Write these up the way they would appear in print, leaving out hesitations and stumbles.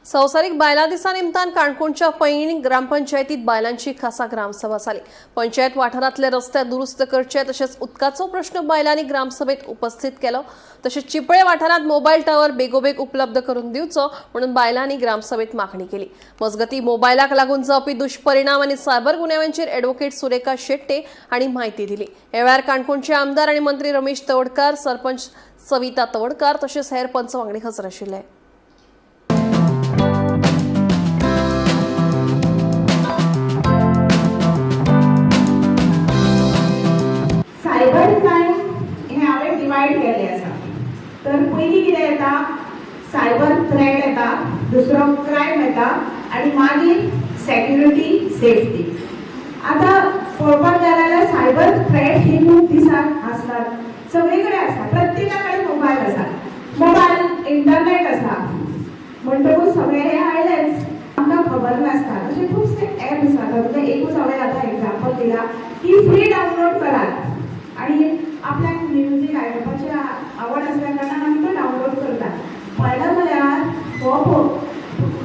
संवसारीक बायलां दिसा निमतान काणकोणच्या पैंगीण ग्रामपंचायतीत बायलांची खासा ग्रामसभा जाली. पंचायत वाठारांतले रस्ते दुरुस्त करचे तशेंच उदकाचो प्रश्न बायलांनी ग्रामसभेत उपस्थित केलो. तशेंच चिपळे वाठारांत मोबायल टावर बेगोबेग उपलब्ध करून दिवचो म्हणून बायलांनी ग्रामसभेत मागणी केली. मजगती मोबायलाक लागून जावपी दुष्परिणाम आनी सायबर गुन्यांवांचेर ॲडव्होकेट सुरेखा शेट्टे हांणी म्हायती दिली. ह्या वेळार काणकोणचे आमदार आनी मंत्री रमेश तवडकार, सरपंच सविता तवडकार तशेंच हेर पंच वांगडी हजर आशिल्ले. सायबर क्रायम हे हांवें डिवायड केल्ले आसा. तर पयलीं कितें येता, सायबर थ्रेट येता, दुसरो क्रायम येता आनी मागीर सेक्युरिटी सेफ्टी. आतां पळोवपाक गेलें जाल्यार सायबर थ्रेट ही खूब दिसांत आसतात, सगळे कडेन आसा, प्रत्येका कडेन मोबायल आसा, मोबायल इंटरनेट आसा, म्हणटकूच सगळें हें आयलेंच. आमकां खबर नासता अशे खुबशे एप आसात. तातूंतलें एकूच हांवें आतां एग्जाम्पल दिलां की फ्री डावनलोड करात आनी आपल्याक म्युजीक आयकुपाची आवड आसल्या कारणान आमी तो डावनलोड करतात. पळयलो जाल्यार हो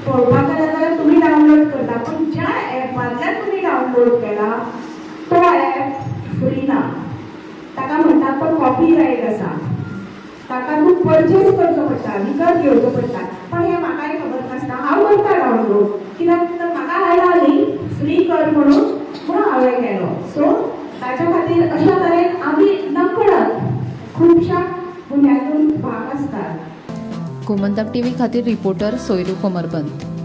पळोवपाक गेले जाल्यार तुमी डावनलोड करता, पूण ज्या एपांतल्यान तुमी डावनलोड केला तो एप फ्री ना. ताका म्हणटात तो कॉपी रायट आसा, ताका तूं परचेस करचो पडटा, विकत घेवचो पडटा. पण हें म्हाकाय खबर नासता, हांव करता डावनलोड कित्याक तर म्हाका आयला न्ही फ्री कर म्हणून, म्हणून हांवें केलो. सो ताच्या खातीर अशा तरेन आमी नकळत खुबश्या गुन्यांतून भाग आसतात. गोमंतक टीव्ही खातीर रिपोर्टर सोयरू कोमरबंत.